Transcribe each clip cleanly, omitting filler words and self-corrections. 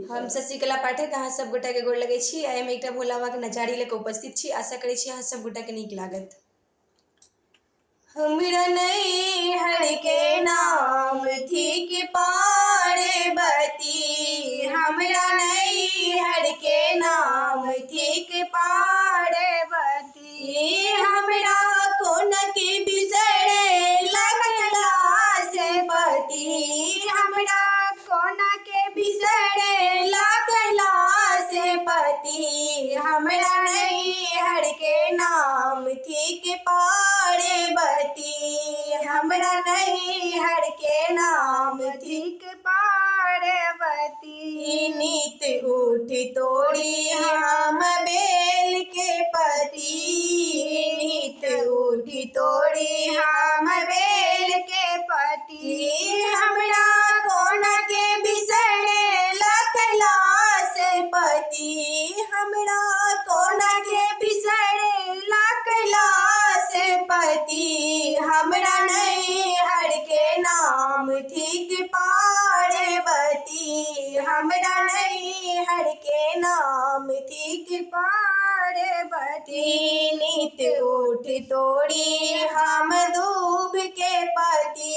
हम शशिकला पाठक अहाँ सब गोटाके गोर लगै छी। आइ हम एकटा भोला बाबाके नचारी लऽ कऽ उपस्थित छी। आशा करै छी अहाँ सब गोटाके नीक लागत। हमरा नैहर के नाम थिक पार्वती, हमरा नैहर के नाम थिक पार्वती। हमरा कोन के बिसरे लगला से पति, हमरा कोना के बिसरे लगला से पति। हमरा नैहर के नाम थिक पार्वती, हमरा नैहर के नाम थिक थिक पार्वती। नित उठ तोड़ी हम बेल के पति, नित उठ तोड़ी हम बेल के पति। हमरा कोना के बिसरे लगला से पति, हमरा कोना के बिसरे लगला से पति। हमरा नैहर के नाम थिक पार्वती, हमरा नैहर के नाम थिक पार्वती। नित उठ तोड़ी हम दूब के पति,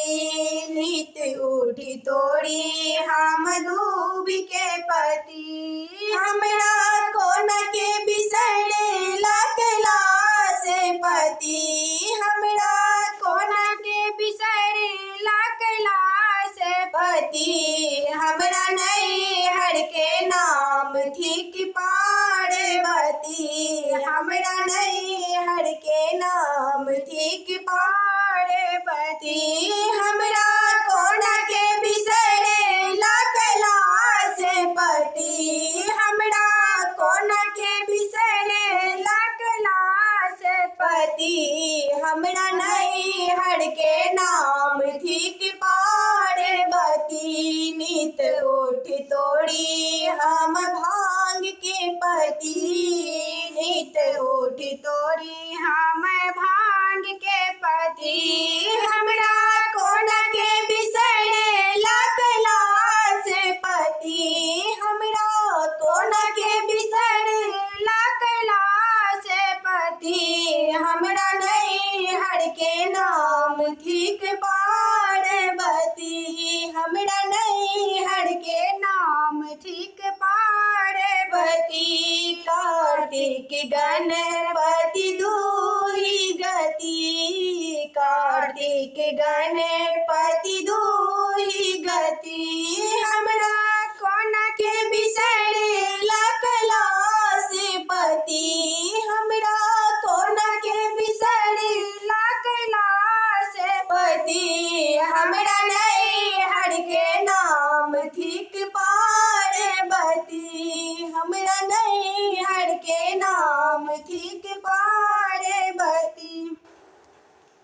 नित उठ तोड़ी हम दूब के पति। हमरा कोना के बिसरे लगला से पति, हमरा कोना के बिसरे लगला से पति। हमरा नैहर के नाम थिक पार्वती, हमरा नैहर के नाम थिक पार्वती। हमरा कोना के बिसरे लगला से पति, हमरा कोना के बिसरे लगला से पति। हमरा नैहर के नाम थिक पार्वती, नित उठ तोड़ी हम भांग के पति, नित उठ तोरी हम भांग के पति। हमरा कोना के बिसरे लगला से पति, हमरा कोना के बिसरे लगला से पति। हमरा नैहर के नाम थिक पार्वती, हमरा नैहर के नाम थिक पार्वती। कार्तिक गणपति दूही गति, कार्तिक गणपति दूही गति। हमरा कोना के बिसरे लगला से पति, हमरा कोना के बिसरे लगला से पति। हमरा